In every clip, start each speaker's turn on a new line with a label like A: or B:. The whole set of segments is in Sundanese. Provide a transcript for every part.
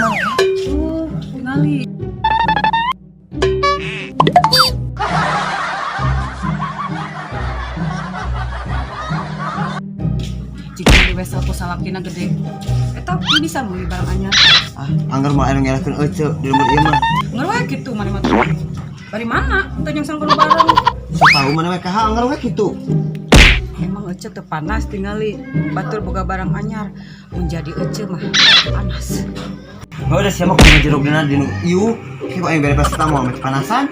A: Mana?
B: Tingali. Jika di wesel ku salakina gede. Eta bisa meuli barang anyar.
A: Ah, anggar mah anu ngelehkeun ece di lembur ieu mah.
B: Ngar we kitu mana mah. Bari mana? Teu nyangsang kudu barang.
A: Sok tahu mana we kaha anggar we kitu.
B: Emang ece teu panas tingali. Batur boga barang anyar. Mun jadi ece mah panas.
A: Oh, udah siapa kudu jeruk dina di nu ieu. Kayak aing bere paracetamol mah panasan.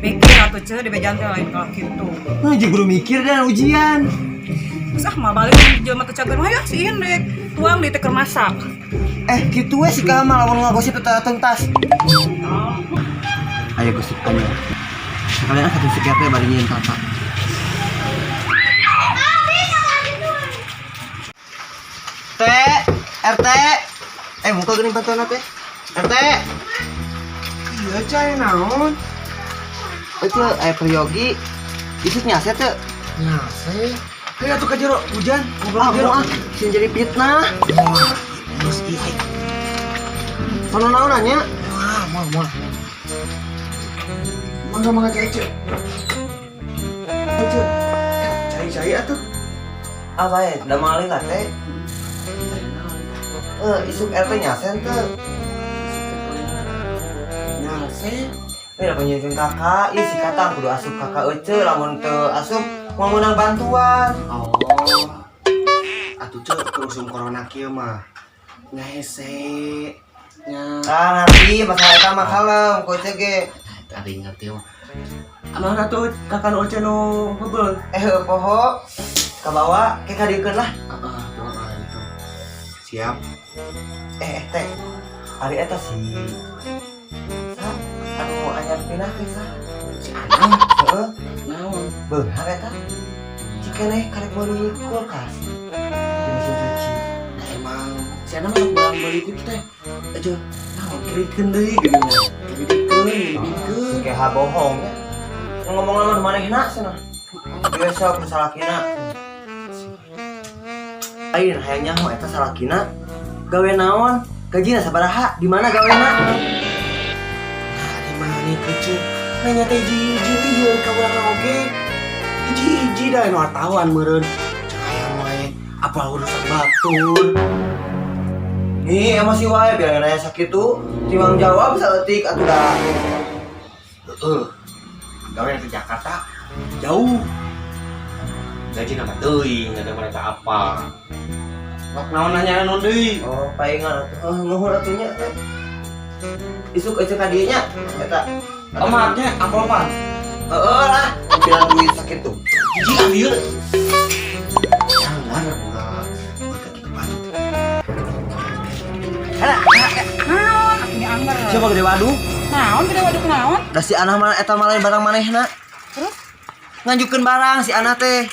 B: Mikir atuh ce di bejaan teh lain kalau kitu.
A: Nah, jeung kudu mikir dan ujian.
B: Terus ah mah balik jelema teu cager mah ya si Indek. Tuang di teh keur masak.
A: Eh, kitu we si kaha mah lamun ngagosip teh tuntas. Ayo gosip anyar. Sekalian ah kata si Kepe bari nyieun tata. T, RT. Eh, muka geuning bantuan teh. RT.
C: Iya cai naon?
A: Itu peryogi. Isuk nyase teh.
C: Nyase. Hayo atuh ka jero hujan. Ngobrol
A: Ah,
C: ka jero.
A: mau ah, sing jadi fitnah.
C: Wah, geus ieu.
A: Kono naon nanya?
C: Wah, moal moal. Mangga mangga cai cai. Cai. Cai cai atuh.
A: Ah, bae, da malih lah teh. Eh, isuk RT nyasen teh.
C: Nyase.
A: Eh, da penyieun kakak, ih si katang kudu asup kakak ece lamun teu asup mau menang bantuan.
C: Oh. Atuh ceu terusum corona kieu mah. Nya hese. Nya.
A: Ah, nanti masalah eta mah kalem, ku ece ge.
C: Tadi ngerti mah. Aman atuh kakak nu ece nu heubeul.
A: Eh, heuh, poho kabawa ke kadieukeun lah.
C: Heeh, tuh itu. Siap.
A: Eh, teh. Ari eta si sa anu anyar pindah teh sa.
C: Si Anang
A: Heeh,
C: naon?
A: beunghar eta. Cikeneh karek meuli kulkas. Di mesin cuci.
C: Nah, emang si Anang masuk barang beli gitu teh. Aja, naon kreditkeun deui geuning. Kreditkeun, kreditkeun.
A: Kayak bohong ya. Ngomong lama di manehna cenah. Biasa ku salakina. Lain hayang nyaho eta salakina gawe naon? Gajina sabaraha? Di mana gawena?
C: Nah, di mana kecil? Nanya teh hiji-hiji teh ieu ka urang oge. Hiji-hiji da nu wartawan meureun. Cek hayang wae apa urusan batur.
A: Nih emosi wae biar nanya sakitu, timbang jawab saeutik atuh da.
C: Heeh. Gawe ke Jakarta jauh. Gaji nama teuing ada mereka apa. Wak naon nanya naon deui.
A: Oh, paingan atuh. Eh, nuhun atuh nya teh. Isuk ece ka dieu nya eta.
C: Omatnya amplopan.
A: Heeh lah, bilang duit sakitu.
C: Hiji ambil. Jangan boga boga kitu patut.
A: Alah,
B: Naon atuh ni angger.
A: siapa gede waduh?
B: Naon gede waduk naon?
A: Da si Anah mah eta mah lain barang manehna.
B: Terus
A: Nganjukeun barang si Anah teh.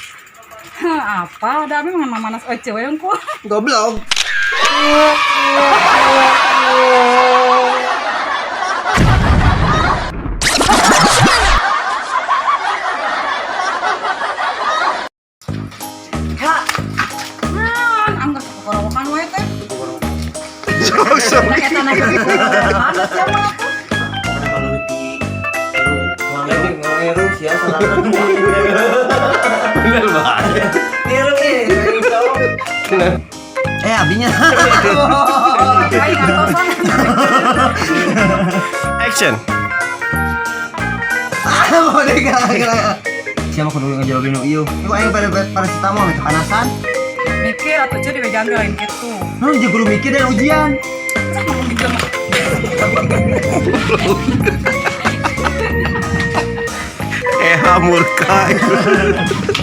B: Hah, apa? Da abi mah manas ece we unggul.
A: Goblok. Kak,
B: Naon angger kokorowokan we teh. Nah, eta na kokorowokan sia mah atuh.
C: Kalau lebih
A: ngeru sia salahna.
C: bener banget.
A: Ngeru ih, Eh, abinya.
B: Aing ngatosan.
C: Action.
A: Ah, mau deh gila. Siapa kudu ngejawabin nu ieu? Ieu aing pada paracetamol meh kepanasan.
B: Mikir atuh ce di bejaan teh lain kitu.
A: Nah, jeung kudu mikir dan ujian.
B: Terus ngomong di jelema.
C: Eh, murka.